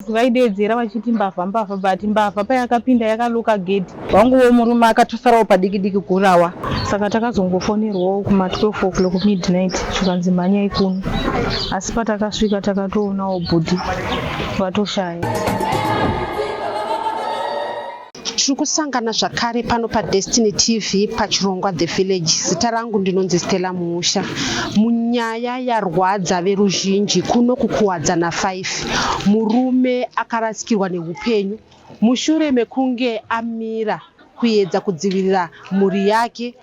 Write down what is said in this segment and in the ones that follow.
Vaideedzera vachiti mbavha mbavha but mbavha payakapinda yakaloka gedhi. Wanguwo murume akatosarawo padiki diki kuurawa. Saka takazongofonerwawo kuma 12 o'clock midnight zvikanzi mhanyai kuno asi patakasvika takatoonawo bhudhi vatoshaya. Tiri kusangana zvakare pano paDestiny TV pachirongwa The Village. Zita rangu ndinonzi Stella Muusha. Munyaya yarwadza veruzhinji kuno kuKuwadzana 5, murume akarasikirwa neupenyu mushure mekunge amira kuedza kudzivirira mhuri yake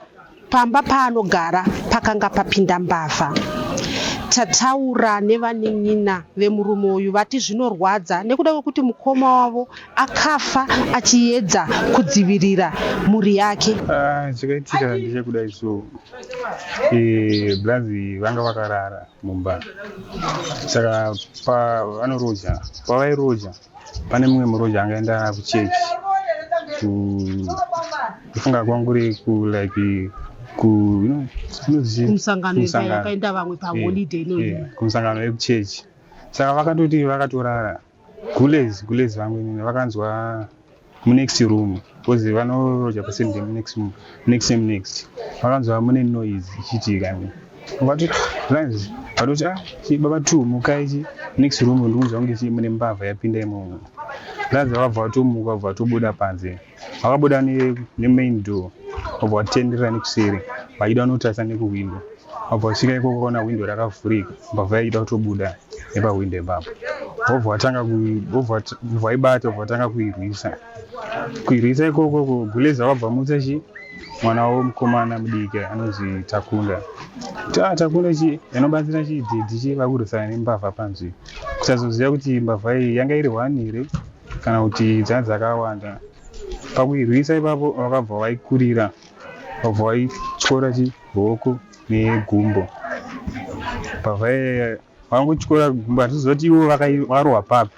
Pamba paanogara pakanga papinda mbavha. Tataura nevanin'ina vemurume uyu vati zvinorwadza nekuda kwekuti mukoma wavo akafa achiedza kudzivirira mhuri yake. Ah, chakaitika ndechekudai so eh, blanzi vanga vakarara mumba saka pavanoroja pavairoja pane mumwe muroja angaenda kuchechi kufunga kwangu ri ku like ku kumusangano yakaenda vamwe paholiday eh, eh, kumusangano yekuchechi saka vakatoti vakatorara gulez gulez vangu inini vakanzwa munext room because vanoroja pasame day next room next same next vakanzwa mune noise ichiitika vatoti lines vatoti ah chi baba two mukai chi next room ndikunzwa kunge chi mune mbavha yapinda imomo lines vakabva vatomuka vabva vatobuda panze vakabuda nemain door vabva vatenderera nekuseri vachida kunotarisa nekuhwindo vabva vasvika ikoko vaona hwindo rakavhurika mbavha yaida kutobuda nepahwindo ipapo vobva vatanga vobva vaibata vobva vatanga kuirwisa kuirwisa ikoko guleza vabva mutsa chi mwana wavo mukomana mudiki anonzi Takunda kuti ah Takunda chi inobatsira chi dhedhi chi vakurwisana nembavha panzvi kusazoziva kuti mbavha iyi yanga iri one here kana kuti dzanga dzakawanda pakuirwisa ipapo vakabva vaikurira vabva vaityora chi ruoko negumbo mbavha iyi vangotyora gumbo hatiziva kuti ivo vakarohwa papi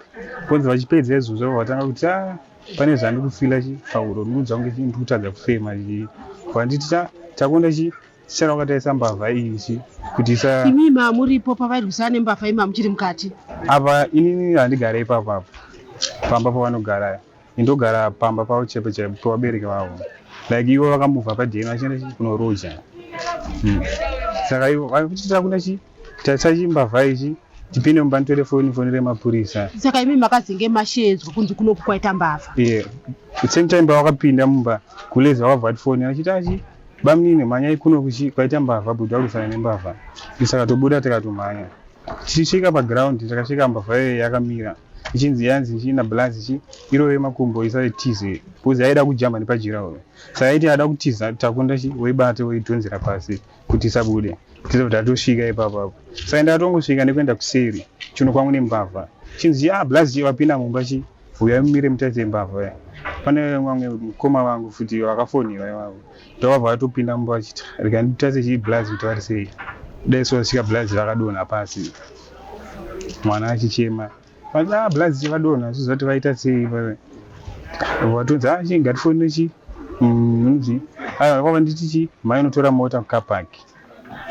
konzi vachipedza izvozvo vatanga kuti ah pane zvandikufila chi pahuro ndikudzwa kunge chi ndikutadza kufema chi vanditi cha takonda chi tichara wakataisa mbavha iyi chi kuti isa imi mamuripo pavairwisana nembavha imi mamuchiri mukati apa inini handigare ipapo apa pamba pavanogara indogara pamba pavo chaipo chaipo pevabereki vavo like ivo vakamuvha padheni vachienda chi kunoroja hmm. saka ivo vakuti takunda chi Tarisa chimbavha ichi tipinde mumba nditore foni fonere mapurisa. Saka imi makazenge masheedzwa kunzi kunoku kwaita mbavha. Yeah. The same time pavakapinda mumba gulezi vakabva vatifonera vachiti achi bamunini mhanyai kuno kuchi kwaita mbavha bhuti vakurwisana nembavha. Saka tobuda tikatomhanya. Tichisvika paground takasvika mbavha iyoyo yakamira ichinzi yanzi ichiina blaz ichi irove makumbo isaitize because yaida kujamba nepajira uyo. Saka yaiti ada kutiza takunda chi woibata woidhonzera pasi. kuti isabude tizobva tatosvika ipapo apo saka ndatongosvika nekuenda kuseri chino kwangu nembavha chinzi ah blaz chi vapinda mumba chi huyai mumire mutarise mbavha ya pane vamwe mukoma vangu futi vakafonera ivavo ndovabva vatopinda mumba vachiti rega nditarise chi blaz kuti vari sei dai so svika blaz vakadonha pasi mwana achichema Vati ah blaz vadonha zvizoti vaita sei vatonzi ah chi ngatifonere chi mm, aiwa kwava nditi chi mai unotora mota kucar park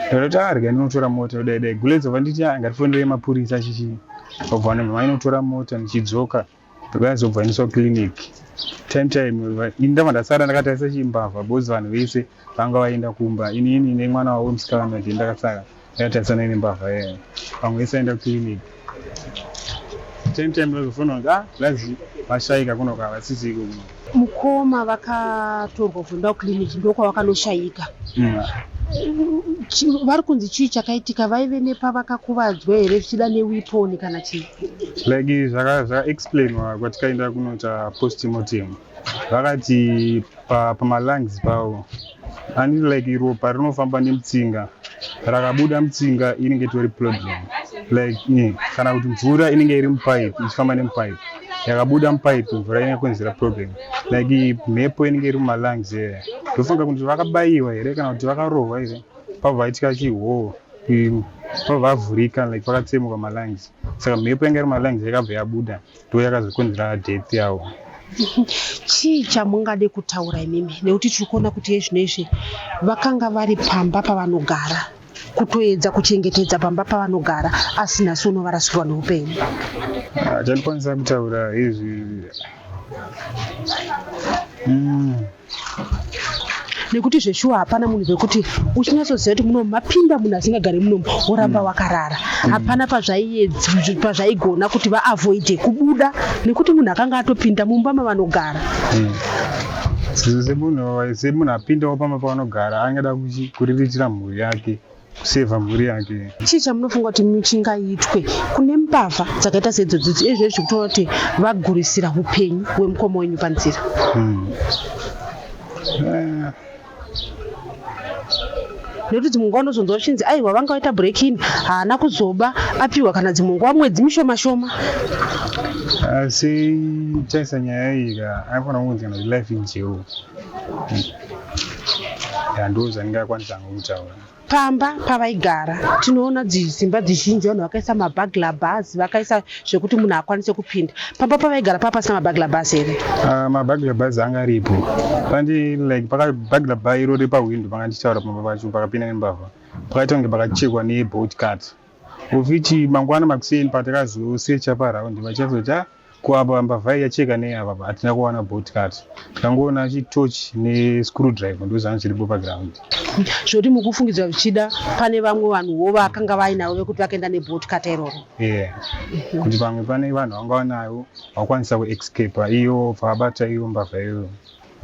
ndakati ah rega ndinotora mota dai dai guledzo vanditi ah ngatifonerei mapurisa chichi vabva mai inotora mota ndichidzoka vakazobva vaendeswa kuclinic time time ini ndabva ndasara ndakatarisa chimbavha because vanhu vese vanga vaenda kumba inini nemwana wavo musikana ndiye ndakasara ndakatarisana nembavha iyayo vamwe vese vaenda kuclinic time time vazofonera kuti ah lazi vashaika kuno ka vasisiko kuno mukoma vakatorwa kuenda kuclinic ndokwavakanoshayika mm. Vari kunzi chii chakaitika vaive nepavakakuvadzwa here zvichida newiponi kana chii like zvakaexplainwa kwatikaenda kunoita postmortem vakati pamalungs pa pavo and like ropa rinofamba nemutsinga rakabuda mutsinga inenge itori problem like yeah, kana kuti mvura inenge iri mupipe ichifamba nemupipe yakabuda mupipe mvura inenge konzera problem like mhepo inenge iri mumalungs here ndofunga kuti vakabayiwa here kana kuti vakarohwa here pabva vaitika chihoo pabva vavhurika like vakatsemuka malungs saka mhepo yanga iri malungs yakabva yabuda ndo yakazokonzera death yavo chii chamungade kutaura imimi nekuti tiri kuona kuti yezvino izvi vakanga vari pamba pavanogara kutoedza kuchengetedza pamba pavanogara, asi nhasi uno varasikirwa neupenyu. Ah, chandikwanisa kutaura izvi Nekuti zveshuwa hapana munhu pekuti uchinyatsoziva kuti munomu mapinda munhu asingagari munomu woramba wakarara. Hapana pazvaigona kuti vaavoide kubuda nekuti munhu akanga atopinda mumba mavanogara. Semunhu apindawo pamba pavanogara, angada kuriritira mhuri yake, kusevha mhuri yake. Chii chamunofunga kuti chingaitwe kune mbavha dzakaita seidzodzo izvezvi kutoona kuti vagurisira upenyu hwemukoma wenyu panzira? Nekuti dzimwe nguva unozonzwa uchinzi aiwa vanga vaita break in, haana kuzoba, apiwa kana dzimwe nguva mwedzi mishoma shoma. Asi chaisa nyaya iyi ka, anofanira kunzi kana kuti life in jail. Ya, ndo zvandingakwanisa hangu kutaura. Pamba pavaigara tinoona dzimba dzizhinji vanhu vakaisa maburglar bars, vakaisa zvekuti munhu akwanise kupinda. Pamba pavaigara paa pasina maburglar bars here? Maburglar bars anga aripo pandi like paka burglar bar iro repahwindo panga ndichitaura pamba pacho pakapinda nembavha, pakaita kunge pakachekwa nebolt cut, of which mangwana makuseni patakazosecha paraundi vachazoti ah, kuapa mbavha iyi yacheka neapa, hatina kuwana bolt cut, tikangoona chitorch nescrewdriver, ndo zvanga zviripo paground. Zvoti mukufungidzira zvichida pane vamwe vanhuwo vakanga vainavo vekuti vakaenda nebolt cutter iroro? Yeah, kuti pamwe pane vanhu vanga vanayo vakwanisa kuescapa iyo, bva iyo mbavha iyoyo.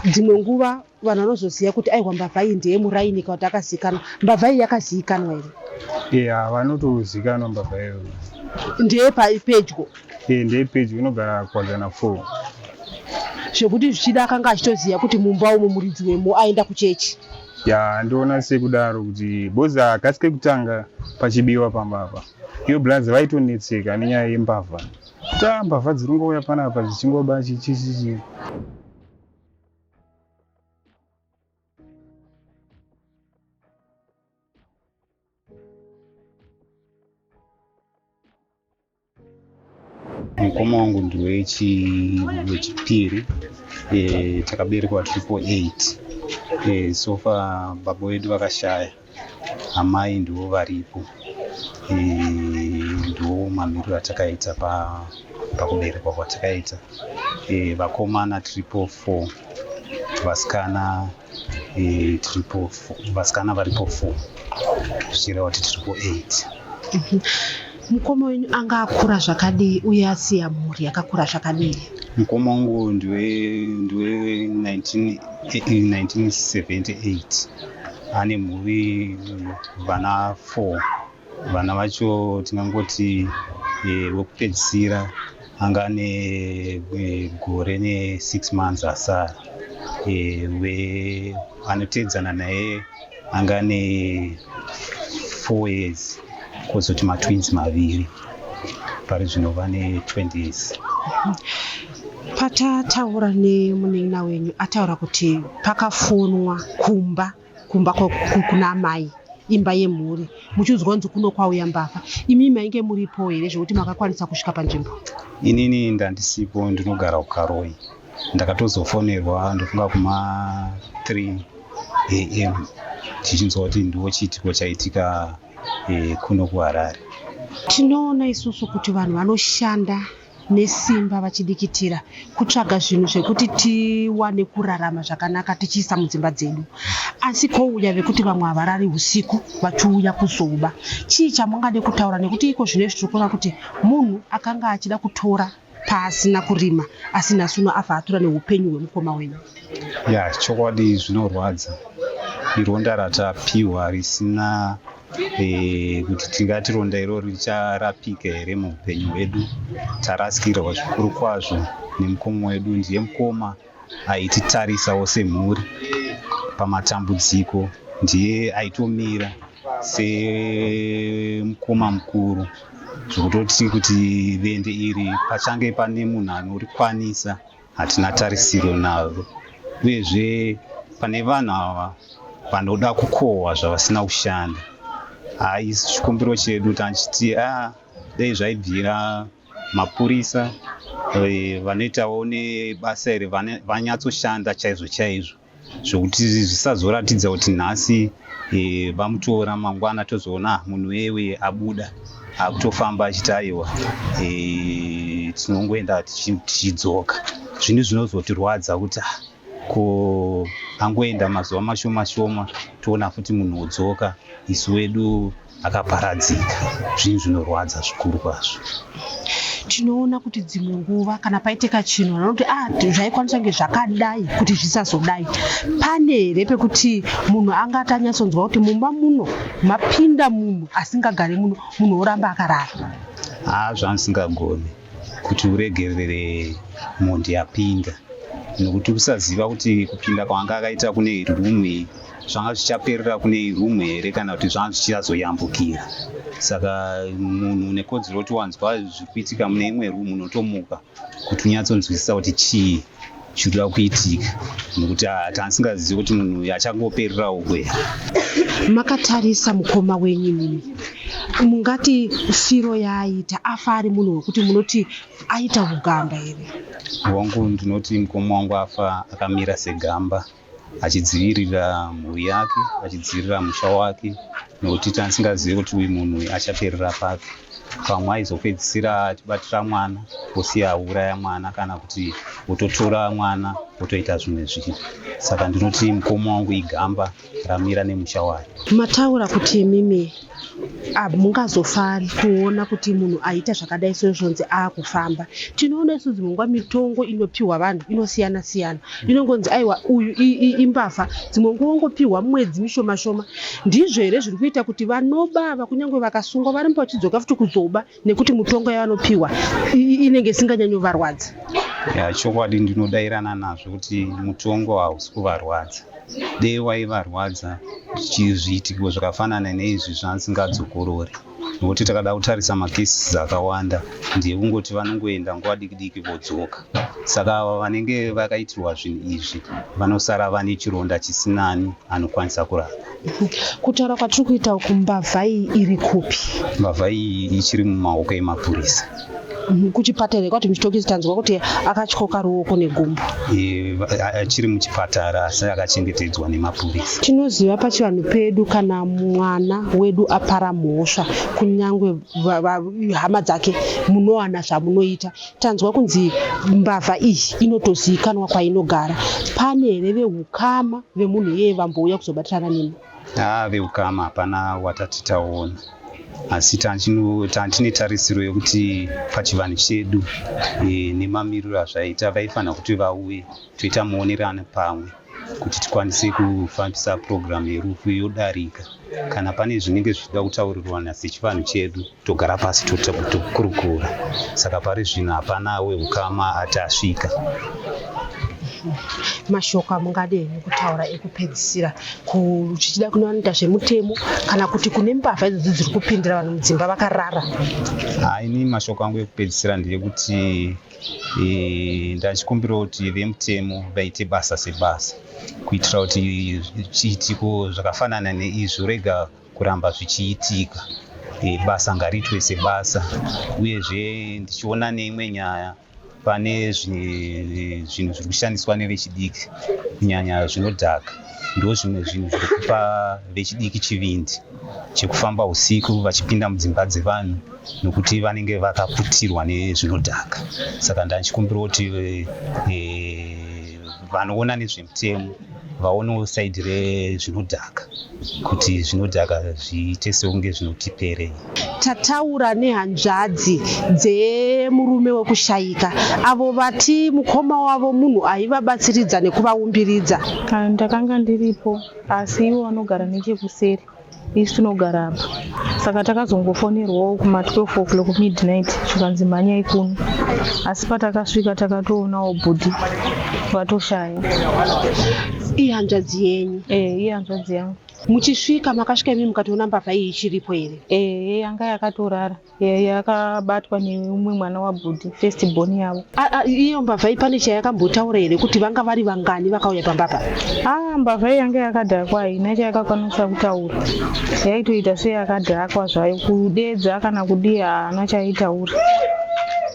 Dzimwe nguva vanhu vanozoziva kuti aiwa, mbavha iyi ndeyemuraini kana kuti akazivikanwa. Mbavha iyi yakazivikanwa here? Yeah, vanotozivikanwa mbavha iyoyo. Ndeyepedyo? Yeah, ndeyepedyo, inogara Kuwadzana 4. Zvekuti zvichida akanga achitoziva kuti mumba umu muridzi wemo aenda kuchechi? Ya, ndoona sekudaro, kuti boza hakasi kekutanga pachibiwa pamba apa. Iyo blazi vaitonetseka nenyaya yembavha, kuti a mbavha dziri kungouya panapa dzichingoba chichichichi. Mukoma wangu ndiwechipiri. Takaberekwa triple 8. So far baba vedu vakashaya, amai ndivo varipo. Ndo mamiriro atakaita pakuberekwa kwatakaita. Vakomana triple 4, vasikana triple 4, vasikana varipo 4, zvichireva kuti triple 8. Mukoma wenyu anga akura zvakadii uye asiya mhuri yakakura zvakadii? Mukoma wangu ndiwe 19 1978, ane mhuri, vana 4. Vana vacho tingangoti wekupedzisira anga ane gore ne6 months asara. Anoteedzana naye anga ane 4 years, kwozoti matwins maviri, pari zvino vane 20 years. Patataura nemunin'ina wenyu, ataura kuti pakafonwa kumba kuna amai, imba yemhuri, muchiudzwa kunzi kuno kwauya mbavha. Imi mainge muripo here zvekuti makakwanisa kusvika panzvimbo? Inini ndandisipo, ndinogara kuKaroi. Ndakatozofonerwa, ndofunga kuma 3 am, tichinzwa kuti ndiwo chiitiko chaitika kuno kuHarare. Tinoona isusu kuti vanhu vanoshanda nesimba vachidikitira kutsvaga zvinhu zvekuti tiwane kurarama zvakanaka tichiisa mudzimba dzedu, asi kouya vekuti vamwe havarari usiku vachiuya kuzoba. Chii chamungade kutaura? Nekuti iko zvino izvi tiri kuona kuti munhu akanga achida kutora paasina kurima, asi nhasi uno afa atora neupenyu hwemukoma wenyu. Ya, chokwadi zvinorwadza. Ironda ratapiwa risina kuti tingati ronda iroro richarapika here muupenyu hwedu. Tarasikirwa zvikuru kwazvo nemukoma wedu. Ndiye mukoma aititarisawo semhuri pamatambudziko, ndiye aitomira semukoma mukuru, zvokutoti kuti vende iri pachange pane munhu anorikwanisa hatina tarisiro navo. Uyezve pane vanhu ava vanoda kukohwa zvavasina kushanda. Hai, chikumbiro chedu tachiti a dai zvaibvira mapurisa vanoitawo nebasa iri vanyatsoshanda chaizvo chaizvo. Zvokuti zvisazoratidza kuti nhasi vamutora, mangwana tozoona munhu wewe abuda akutofamba achiti aiwa, tinongoenda tichidzoka. Zvinhu zvinozotirwadza kuti ko angoenda mazuva mashoma shoma, toona futi munhu wodzoka, isu wedu akaparadzika. Zvinhu zvinorwadza zvikuru kwazvo. Tinoona kuti dzimwe nguva kana paitika chinhu vanoti zvaikwanisa kunge zvakadai kuti zvisazodai. Pane here pekuti munhu angati anyatsonzwa kuti mumba muno mapinda munhu asingagari muno, munhu oramba akarara? Zvamusingagoni kuti uregerere mhondi yapinda, nokuti usaziva kuti kupinda kwaanga akaita kune rumu iyi zvanga zvichaperera kune rumu here kana kuti zvanga zvichazoyambukira. Saka munhu une kodzero kuti wanzwa zviri kuitika mune imwe rumu, unotomuka kuti unyatsonzwisisa kuti chii chiri kuitika, nokuti tasingazivi kuti munhu uyu achangoperera uko here. Makatarisa mukoma wenyu imimi, mungati firo yaaita afa ari munhu wekuti munoti aita ugamba here? Wangu ndinoti mukoma wangu afa akamira segamba, achidzivirira mhuri yake, achidzivirira musha wake, nokuti tasingazivi kuti uyu munhu uyu achaperera papi. Pamwe aizopedzisira achibatira mwana, osiya auraya mwana, kana kuti ototora mwana otoita zvimwe zvinhu. Saka ndinoti mukoma wangu igamba ramira nemusha wake. Mataura kuti imimi mungazofari kuona kuti munhu aita zvakadai sezvonzi akufamba. Tinoona isu dzimwe nguva mitongo inopiwa vanhu inosiyana siyana, inongonzi aiwa uyu imbavha, dzimwe nguva ongopiwa mwedzi mishoma shoma. Ndizvo here zviri kuita kuti vanoba ava kunyange vakasungwa varamba vachidzoka futi kuzoba, nekuti mutongo yavanopiwa inenge isinganyanyovarwadza? Chokwadi ndinodairana nazvo kuti mutongo hausi kuvarwadza. Dei waivarwadza, zviitiko zvakafanana neizvi zvasingadzokorori, nokuti takada kutarisa macases akawanda ndeyekungoti vanongoenda nguva diki diki vodzoka. Saka ava vanenge vakaitirwa zvinhu izvi vanosara vane chironda chisinani anokwanisa kurapa. Kutaura kwatiri kuita uku, mbavha iyi iri kupi? Mbavha iyi ichiri mumaoko emapurisa. Kuchipatara kwati muchitokisi tanzwa kuti akatyoka ruoko negumbo. Achiri muchipatara asi akachengetedzwa nemapurisa. Tinoziva pachivanhu pedu kana mwana wedu apara mhosva, kunyangwe hama dzake munowana zvamunoita. Tanzwa kunzi mbavha iyi inotozivikanwa kwainogara. Pane here veukama vemunhu iyeye vambouya kuzobatirana nemi? Veukama hapana watati taona, asi tantine tarisiro yekuti pachivanhu chedu nemamiriro azvaita vaifanira kuti vauye toita muonerano pamwe kuti tikwanise kufambisa purogiramu yerufu yodarika. Kana pane zvinenge zvichida kutaurirwana sechivanhu chedu, togara pasi tokurukura. Saka pari zvino hapana weukama ati asvika. Mashoko amungade kutaura ekupedzisira zvichida kune vanoita zvemutemo kana kuti kune mbavha idzodzo dziri kupindira vanhu mudzimba vakarara? Ini mashoko angu ekupedzisira ndeyekuti ndachikumbira kuti vemutemo vaite basa sebasa, kuitira kuti chiitiko zvakafanana neizvi rega kuramba zvichiitika. Basa ngariitwe sebasa. Uyezve ndichiona neimwe nyaya, pane zvinhu zviri kushandiswa nevechidiki, kunyanya zvinodhaka, ndo zvimwe zvinhu zviri kupa vechidiki chivindi chekufamba usiku vachipinda mudzimba dzevanhu, nokuti vanenge vakaputirwa nezvinodhaka. Saka ndachikumbira kuti vanoona nezvemutemo vaonewo side rezvinodhaka, kuti zvinodhaka zviite sekunge zvinotiperei. Tataura nehanzvadzi dzemurume wekushayika, avo vati mukoma wavo munhu aivabatsiridza nekuvaumbiridza. Ndakanga ndiripo, asi ivo vanogara nechekuseri, isu tinogara apa. Saka takazongofonerwawo kuma12 o'clock midnight, zvikanzi mhanyai kuno, asi patakasvika takatoonawo bhudhi vatoshaya. Ihanzvadzi yenyu? Iye hanzvadzi yangu. Muchisvika, makasvika imi mukatoona mbavha iyi ichiripo here? Yanga yakatorara, yakabatwa neumwe mwana wabhudhi, first born yavo. Iyo mbavha iyi pane chayakambotaura here kuti vanga vari vangani vakauya pamba pa? Mbavha iyi yanga yakadhakwa, haina chayakakwanisa kutaura. Yaitoita seyakadhakwa zvayo, kudedza kana kudii haana chaitaura.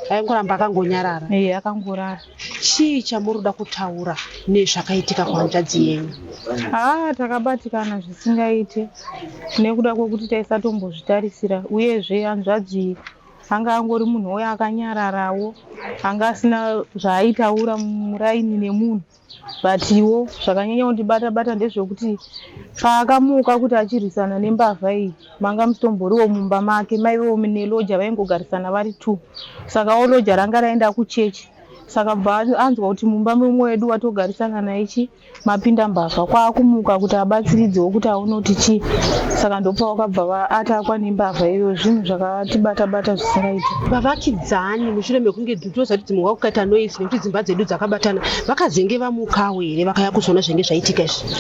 Aingoramba akangonyarara. Ee, akangorara. Chii chamuri kuda kutaura nezvakaitika kuhanzvadzi yenyu? Haa, takabatikana zvisingaite nekuda kwekuti taisatombozvitarisira, uyezve hanzvadzi anga angori munhu uya akanyararawo, anga asina zvaaitaura muraini nemunhu. But iwo zvakanyanya kundibata bata ndezvekuti paakamuka kuti achirwisana nembavha iyi, manga musitomboriwo mumba make, maivewo neloja, vaingogarisana vari two. Saka wo loja ranga raenda kuchechi, saka bva anzwa kuti mumba memumwe wedu watogarisana naye chi mapinda mbavha, kwaakumuka kuti abatsiridzewo kuti aone kuti chii. Saka ndopawakabva vaatakwa nembavha iyoyo. Zvinhu zvakatibata bata zvisingaiti. Vavakidzani, mushure mekunge toziva kuti dzimwe nguva kukaita noise nekuti dzimba dzedu dzakabatana, vakazenge vamukawo here vakauya kuzoona zvinenge zvaitika izvi?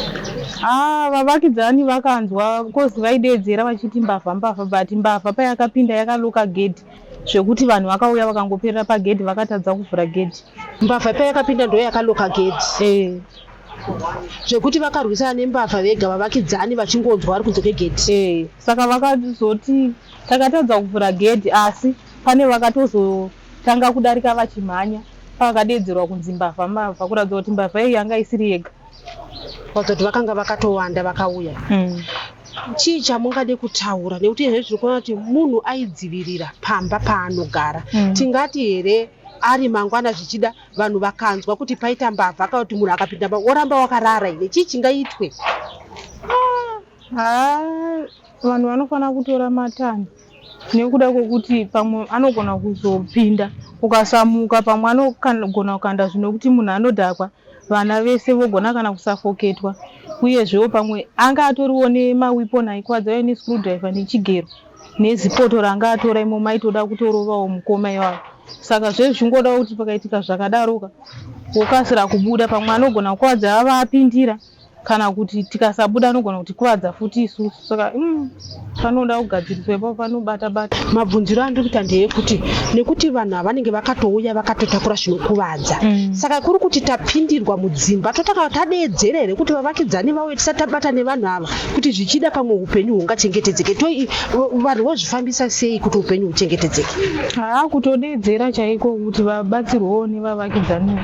Ah, vavakidzani vakanzwa 'cause vaideedzera vachiti mbavha, mbavha, but mbavha payakapinda yakaloka gedhi, zvekuti vanhu vakauya vakangoperera pagedhi, vakatadza kuvhura gedhi. Mbavha payakapinda ndo yakaloka gedhi? Ee. Zvekuti vakarwisana nembavha vega, vavakidzani vachingonzwa vari kunze kwegedhi? Ee, saka vakazoti takatadza kuvhura gedhi, asi pane vakatozotanga kudarika vachimhanya pavakadeedzerwa kunzi mbavha, mbavha, kuratidza kuti mbavha iyi yanga isiri yega. Kuratidza kuti vakanga vakatowanda vakauya. Chii chamungade kutaura, nekuti izvezvi tiri kuona kuti munhu aidzivirira pamba paanogara? Tingati here ari mangwana zvichida vanhu vakanzwa kuti paita mbavha kana kuti munhu akapinda mba, woramba wakarara here? Chii chingaitwe? Haa, vanhu vanofanira kutora matanho nekuda kwekuti pamwe anogona kuzopinda ukasamuka, pamwe anogona kukanda zvinokuti munhu anodhakwa, vana vese vogona kana kusafoketwa. Uyezvewo pamwe anga atoriwo nemaweapon aikwadza uye nescrewdriver nechigero nezipoto ranga atora imo, maitoda kutorovawo mukoma ivavo. Saka zvezvingoda kuti pakaitika zvakadaroka wokasira kubuda, pamwe anogona kukwadza ava apindira, kana kuti tikasabuda anogona kuti kuvadza futi isusu. Saka panoda kugadziriswa ipapo, panobata bata. Mabvunziro andiri kuita ndeyekuti nekuti vanhu havanenge vakatouya vakatotakura zvinokuvadza, saka kuri kuti tapindirwa mudzimba, totanga tadeedzera here kuti vavakidzani vauye tisati tabata nevanhu ava, kuti zvichida pamwe upenyu hungachengetedzeke? Vanhu vozvifambisa sei kuti upenyu huchengetedzeke? Haa, kutodeedzera chaiko kuti vabatsirwewo nevavakidzani.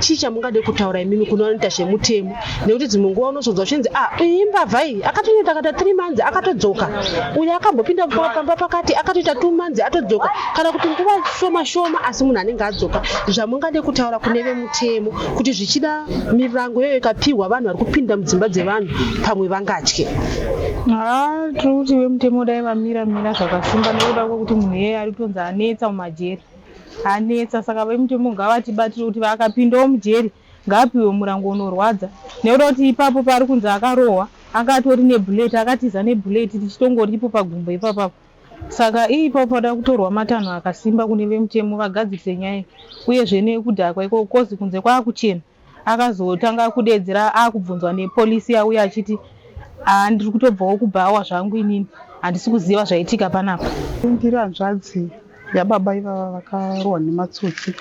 Chii chamungade kutaura imimi kune vanoita zvemutemo, nekuti dzimwe nguva unozonzwa zvichinzi, "A, iyi imbavha iyi, akatoenda akaita 3 months akatodzoka, uyo akambopinda pamba pakati akatoita 2 months atodzoka," kana kuti nguva shoma shoma asi munhu anenge adzoka? Zvamungade kutaura kune vemutemo kuti zvichida mirango iyoyo ikapiwa vanhu vari kupinda mudzimba dzevanhu, pamwe vangatye? Haa, tiri kuti vemutemo dai vamira mira zvakasimba nekuda kwekuti munhu iyeye ari kutonzi anetsa mumajeri, anetsa. Saka vemutemo ngavatibatire kuti vakapindawo mujeri ngaapiwe murango unorwadza, nekuda kuti ipapo paari kunzi akarohwa anga atori nebullet, akatiza nebullet tichitongoripo pagumbo ipapapo. Saka ipapo pada kutorwa matanho akasimba kune vemutemo vagadzirise nyaya iyi. Uyezve nekudhakwa ikoko, 'cause kunze kwaakuchena, akazotanga kudeedzera akubvunzwa nepolisi yauya achiti, "Haa, ndiri kutobvawo kubhawa zvangu, inini handisi kuziva zvaitika panapa." Ndiri hanzvadzi yababa ivava vakarohwa nematsotsi.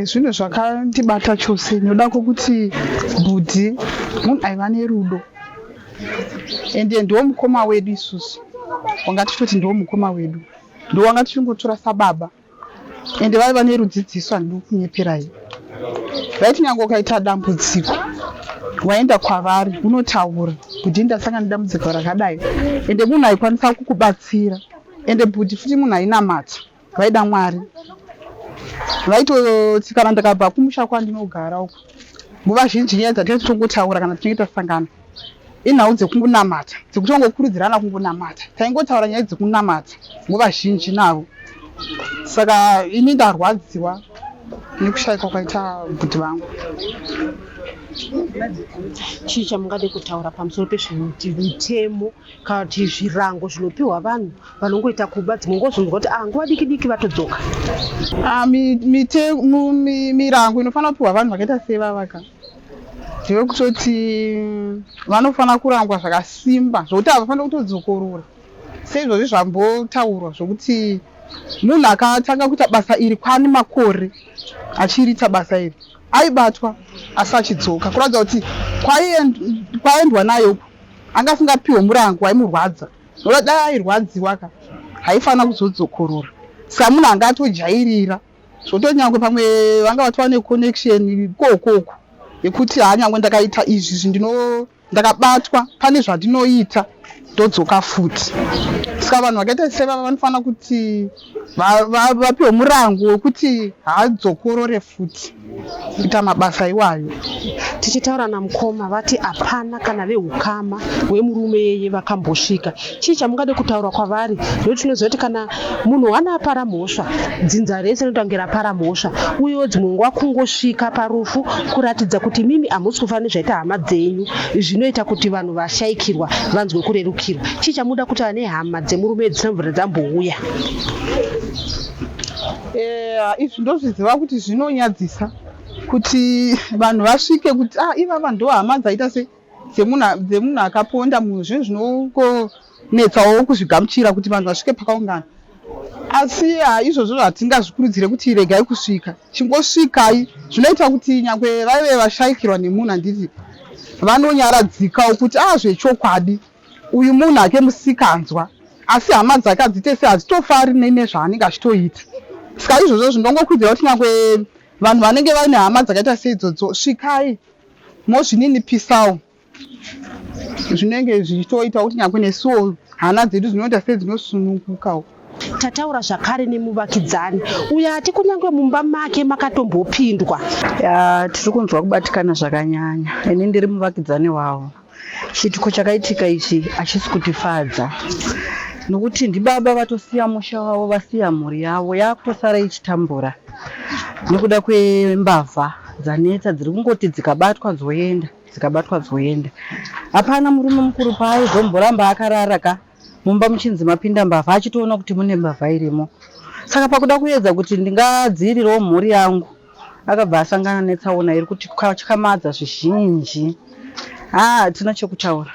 Zvinhu zvakandibata chose noda kwokuti bhudhi munhu aiva nerudo, ende ndiwo mukoma wedu isusu, wanga tichitoti ndiwo mukoma wedu, ndo wanga tichingotora sababa. Ende vaiva nerudzidziso, handidi kunyeperai. Vaiti nyange ukaita dambudziko waenda kwavari unotaura kuti ndasangana nedambudziko rakadai, ende munhu aikwanisa kukubatsira. Ende bhudhi futi munhu ainamata, vaida Mwari. Vaitoti kana ndakabva kumusha kwandinogara uko, nguva zhinji nyaya dzatinenge titongotaura kana tichinge tasangana inhau dzekungonamata, dzekutongokurudzirana kungonamata. Taingotaura nyaya dzekunamata nguva zhinji navo. Saka ini ndarwadziwa nekushayikwa kwaita bhudhi vangu. Chii chamungade kutaura pamusoro pezvemitemo kana kuti zvirango zvinopiwa vanhu vanongoita kuba, dzimwe nguva zvonzwa kuti, ah, nguva diki diki vatodzoka? Ah, mirango inofanira kupiwa vanhu vakaita sevavaka ndeyekutoti vanofanira kurangwa zvakasimba zvokuti havafaniri kutodzokorora, seizvozvi zvambotaurwa zvokuti munhu akatanga kuita basa iri kwane makore achiriita basa iri aibatwa asi achidzoka, kuratidza kuti kwaendwa naye uku anga asingapiwe murango waimurwadza. Noda dai airwadziwa ka, haifanira kuzodzokorora. Saka munhu anga atojairira zvotonyangwe pamwe vanga vatova neconnection ikokoko yekuti haa nyangwe ndakaita izvi izvi ndino ndakabatwa pane zvandinoita ndodzoka futi. Saka vanhu vakaita sevava vanofanira kuti vapiwe murango wekuti haadzokorore futi kuita mabasa iwayo. Tichitaura namukoma vati hapana kana vehukama hwemurume yeye vakambosvika. Chii chamungade kutaura kwavari nekuti tinoziva kuti kana munhu one apara mhosva dzinza rese rinoita kunge rapara mhosva uyewo dzimwe nguva kungosvika parufu kuratidza kuti imimi hamusi kufara nezvaita hama dzenyu zvinoita kuti vanhu vashaikirwa vanzwe kurerukirwa. Chii chamunoda kutaura nehama dzemurume dzisina kubvira dzambouya? Eh, izvi ndozviziva kuti zvinonyadzisa kuti vanhu vasvike kuti ah ivava ndo hama dzaita sei dzemunhu akaponda munhu zvinhu zvinongonetsawo kuzvigamuchira kuti vanhu vasvike pakaungana asi ha izvozvo hatingazvikurudzire kuti regai kusvika chingosvikai zvinoita kuti nyangwe vaive vashaikirwa nemunhu handiti vanonyaradzikawo kuti a ah, zvechokwadi uyu munhu hake musikanzwa asi hama dzake hadzite se hadzitofari nezvaanenge achitoita saka izvozvo zvinongokurudzira kuti nyangwe vanhu vanenge vaine hama dzakaita seidzodzo svikai mozvininipisawo zvinenge zvichitoita kuti nyangwe nesuwo hana dzedu dzinoita sedzinosunungukawo. Tataura zvakare nemuvakidzani uyo ati kunyange mumba make makatombopindwa. Ya, tiri kunzwa kubatikana zvakanyanya. Ini ndiri muvakidzani wavo. Chiitiko chakaitika ichi hachisi kutifadza nokuti ndibaba vatosiya musha wavo vasiya mhuri yavo yakutosara ichitambura nekuda kwembavha dzanetsa dziri kungoti dzikabatwa dzoenda dzikabatwa dzoenda. Hapana murume mukuru paaizomboramba akarara ka mumba muchinzi mapinda mbavha achitoona kuti mune mbavha irimo. Saka pakuda kuedza kuti ndingadziirirawo mhuri yangu akabva asangana netsaona iri kuti katyamadza zvizhinji. Haa hatina chekutaura.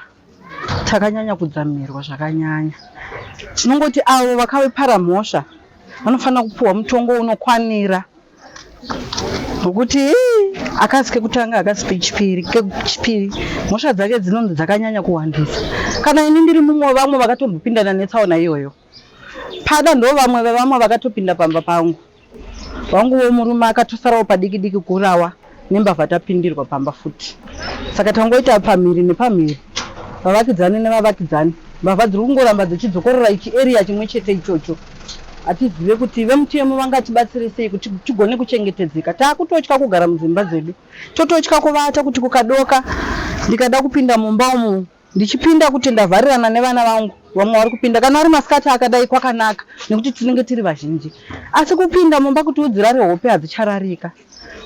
Takanyanya kudzamirwa zvakanyanya. Tinongoti avo vakavepara mhosva vanofanira kupuhwa mutongo unokwanira nokuti akasi kekutanga akasi kechipiri kechipiri mhosva dzake dzinonzi dzakanyanya kuwandisa. Kana ini ndiri mumwe wevamwe vakatombopindana netsaona iyoyo. Pada ndo vamwe vevamwe vakatopinda pamba pangu. Wanguwo murume akatosarawo padiki diki kuurawa nembavha tapindirwa pamba futi. Saka tangoita pamhiri nepamhiri vavakidzani nevavakidzani. Mbavha dziri kungoramba dzichidzokorora ichi area chimwe chete ichocho. Hatizive kuti vemutemo vangatibatsire sei kuti tigone kuchengetedzeka. Takutotya kugara mudzimba dzedu. Tototya kuvata kuti kukadoka ndikada kupinda mumba umu Ndichipinda kuti ndavharirana nevana vangu vamwe vari kupinda kana ari masikati akadai kwakanaka nekuti tinenge tiri vazhinji asi kupinda mumba kuti udzirare hope hadzichararika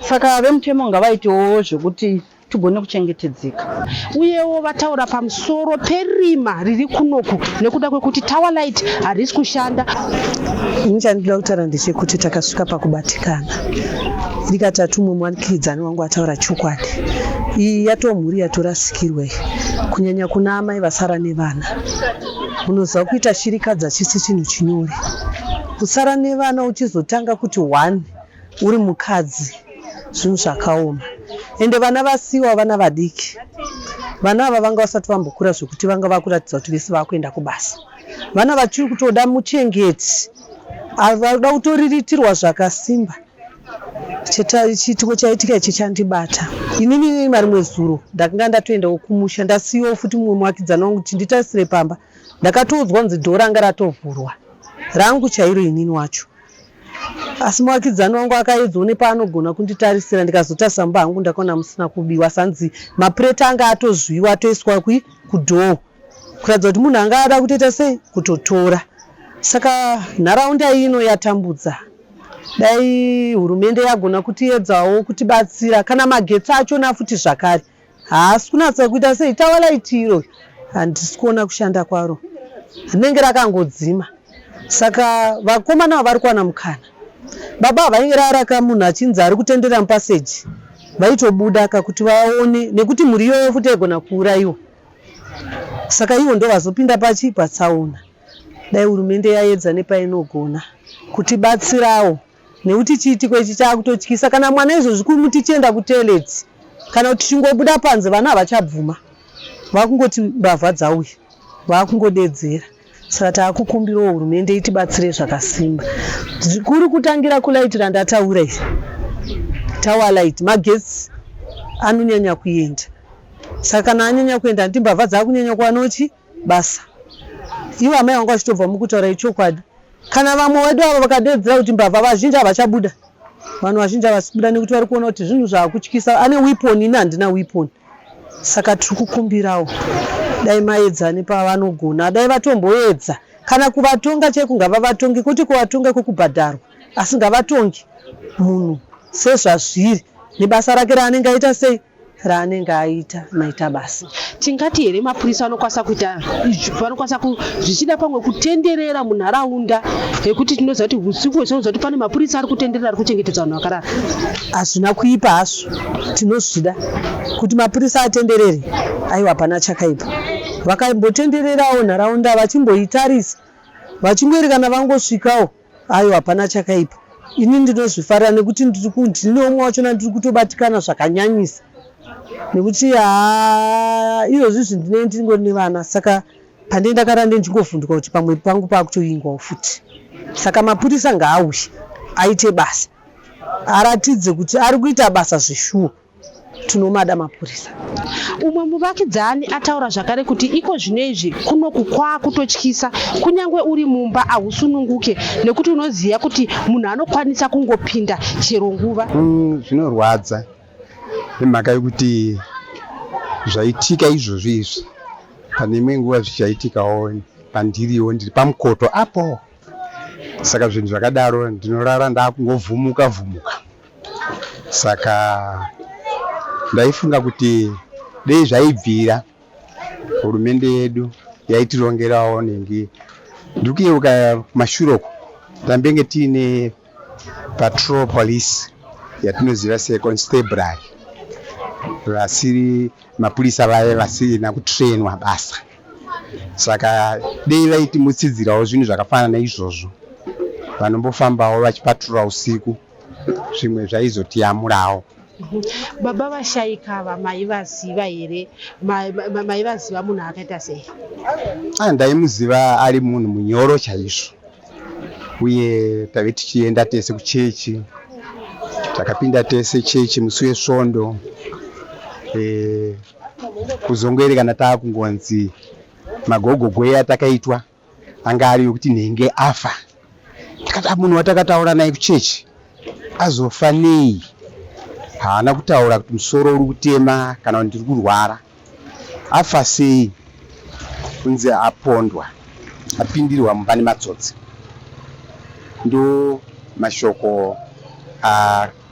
saka vemutemo ngavaitewo zvekuti tigone kuchengetedzeka. Uyewo vataura pamusoro perima riri kunoku nekuda kwekuti tower light harisi kushanda. Ini chandinoda kutaura ndechekuti takasvika pakubatikana. Iri katatu mumwe muwanikidzani wangu ataura chokwadi. Iyi yatoo mhuri yatorasikirwa iyi, kunyanya kuna amai vasara nevana. Munoziva kuita shirikadzi hachisi chinhu chinyore. Kusara nevana uchizotanga kuti one uri mukadzi zvinhu zvakaoma. Ende vana vasiiwa vana vadiki. Vana ava vanga vasati vambokura zvekuti vanga vakuratidza kuti vese vakuenda kubasa. Vana vachiri kutoda muchengeti, varikuda kutoriritirwa zvakasimba. Chiitiko chaitika ichi chandibata inini marimwe zuro ndakanga ndatoendawo kumusha ndasiyiwawo futi mumwe muvakidzani wangu kuti nditarisire pamba ndakatoudzwa kunzi dhoo ranga ratovhurwa rangu chairo inini wacho asi muvakidzani wangu akaedzawo nepaanogona kunditarisira ndikazotarisa mumba hangu ndakaona musina kubiwa asi hanzi mapureti anga atozviwa atoiswa kui kudhoo kuratidza kuti munhu anga ada kutoita sei kutotora saka nharaunda ino yatambudza Dai hurumende yagona kutiedzawo kutibatsira kana magetsi achona futi zvakare haasi kunatsa kuita sei tawa light iro handisi kuona kushanda kwaro rinenge rakangodzima saka vakomana ava vari kuwana mukana baba havairara ka munhu achinzi ari kutenderera mupaseji vaitobuda ka kuti vaone nekuti mhuri iyoyo futi yaigona kuurayiwa saka ivo ndovazopinda pachi patsaona Dai hurumende yaedza nepainogona kutibatsirawo nekuti chiitiko ichi chaakutotyisa. Kana mwana izvozvi kumuti chienda kutoilet kana kuti chingobuda panze vana havachabvuma. Vakungoti mbavha dzauya vakungodedzera. Saka taakukumbirawo hurumende itibatsire zvakasimba. Kuri kutangira kulaiti randataura iri, tower light, magetsi anonyanya kuenda. Saka kana anyanya kuenda handiti mbavha dzaakunyanya kuwanawo chii? Basa. Ivo amai vangu vachitobva mukutaura ichokwadi. Kana vamwe vedu ava vakadeedzera kuti mbavha vazhinji havachabuda. Vanhu vazhinji havasi kubuda nekuti vari kuona kuti zvinhu zvaakutyisa. Ane weapon ini handina weapon. Saka tiri kukumbirawo dai maedza nepavanogona dai vatomboedza kana kuvatonga chaiko ngavavatonge kwete kuvatonga kwekubhadharwa asi ngavatonge munhu sezvazviri nebasa rake raanenge aita sei raanenge aita maita basa. Tingati here mapurisa anokwanisa kuita izvi vanokwanisa zvichida pamwe kutenderera munharaunda yekuti tinoziva kuti usiku hwese unoziva kuti pane mapurisa ari kutenderera ari kuchengetedza vanhu vakarara. Hazvina kuipa hazvo tinozvida kuti mapurisa atenderere aiwa hapana chakaipa vakambotendererawo nharaunda vachimboitarisa vachingoerekana vangosvikawo Aiwa hapana chakaipa ini ndinozvifarira nekuti ndine umwe wachona ndiri kutobatikana zvakanyanyisa nekuti haa izvozvi izvi ndinenge ndingori nevana saka pandenge ndakarara ndenge ndichingovhunduka kuti pamwe pangu pakutoingwawo futi saka mapurisa ngaauye aite basa aratidze kuti ari kuita basa zveshuwa. Tinomada mapurisa. Umwe muvakidzani ataura zvakare kuti iko zvino izvi kunoku kwakutotyisa kunyange uri mumba ahusununguke nekuti unoziva kuti munhu anokwanisa kungopinda chero nguva. Zvinorwadza nemhaka yekuti zvaitika izvozvi izvi pane imwe nguva zvichaitikawo pandiriwo ndiri pamukoto apo saka zvinhu zvakadaro ndinorara ndakungovhumuka vhumuka. Saka ndaifunga kuti dei zvaibvira hurumende yedu yaitirongerawo nhingi. Ndiri kuyeuka kumashure uku tambenge tiine patrol police yatinoziva seconstabulary vasiri mapurisa vaye vasina kutrainwa basa. Saka dei vaitimutsidzirawo zvinhu zvakafanana naizvozvo vanombofambawo vachipatrura usiku. Zvimwe zvaizotiyamurawo. Baba vashaika ava maivaziva here? Maivaziva munhu akaita sei? Ah, ndaimuziva ari munhu munyoro chaizvo uye tave tichienda tese kuchechi takapinda tese chechi musi wesvondo e, kuzongoerekana taakungonzi magogogoi atakaitwa anga ari yokuti nhingi afa tikati ah, munhu watakataura naye kuchechi azofa nei haana kutaura kuti musoro uri kutema kana kuti ndiri kurwara afa sei kunzi apondwa apindirwa mumba nematsotsi ndo mashoko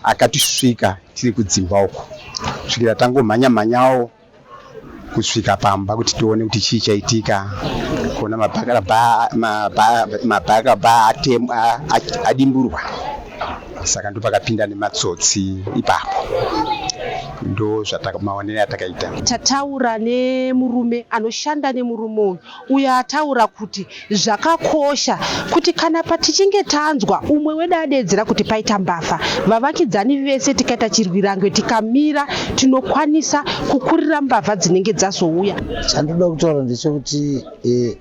akatisvika tiri kudzimba uko kusvikira tangomhanya mhanyawo kusvika pamba kuti tione kuti chii chaitika kuona mabhakabha adimburwa saka ndopakapinda nematsotsi ipapo ndo maonero atakaita. Tataura nemurume anoshanda nemurume uyu uyo ataura kuti Zvakakosha kuti kana patichinge tanzwa umwe wedu adeedzera kuti paita mbavha, vavakidzani vese tikaita chirwirangwe tikamira tinokwanisa kukurira mbavha dzinenge dzazouya. Chandinoda kutaura ndechekuti eh,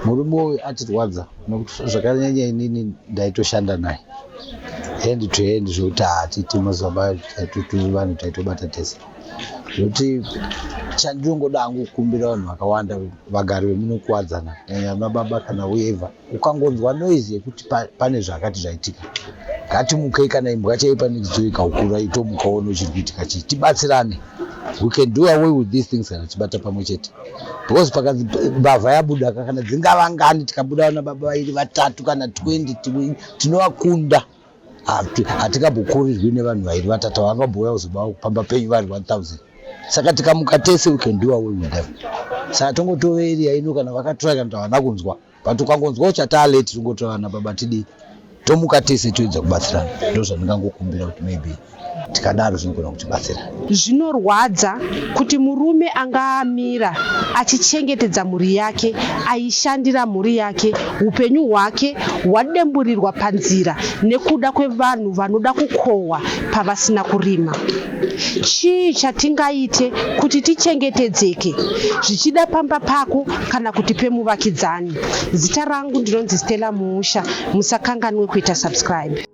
murume uyu atirwadza nekuti zvakanyanya inini ndaitoshanda naye hand to hand zvekuti hatiiti mazuva vanhu taitobata tese. Zvekuti chandinongoda hangu kukumbira vanhu vakawanda vagari vemunokuwadzana kunyanya vana baba kana whoever ukangonzwa noise yekuti pane zvakati zvaitika ngatimukei kana imbwa chaipa next door ikaukura itomuka one chiri kuitika chii tibatsirane we can do away with these things kana tibata pamwe chete because pakanzi mbavha yabuda kana dzingava ngani tikabuda vana baba vairi vatatu kana 20 tinovakunda Hatingambokurirwi nevanhu vairi vatatu havangambouya kuzoba pamba penyu vari 1000 saka tikamuka tese we can do away with them saka tongotora area ino kana vakatora kana kuti havana kunzwa but ukangonzwa uchati alert tongotora vana baba tidii Tomuka tese toedza kubatsirana. Ndozvandingangokumbira kuti maybe tikadaro zvinogona kutibatsira. Zvinorwadza kuti murume anga amira achichengetedza mhuri yake, aishandira mhuri yake, upenyu hwake hwademburirwa panzira nekuda kwevanhu vanoda kukohwa pavasina kurima. Chii chatingaite kuti tichengetedzeke, zvichida pamba pako kana kuti pemuvakidzani? Zita rangu ndinonzi Stella Muusha, musakanganwe kuita subscribe.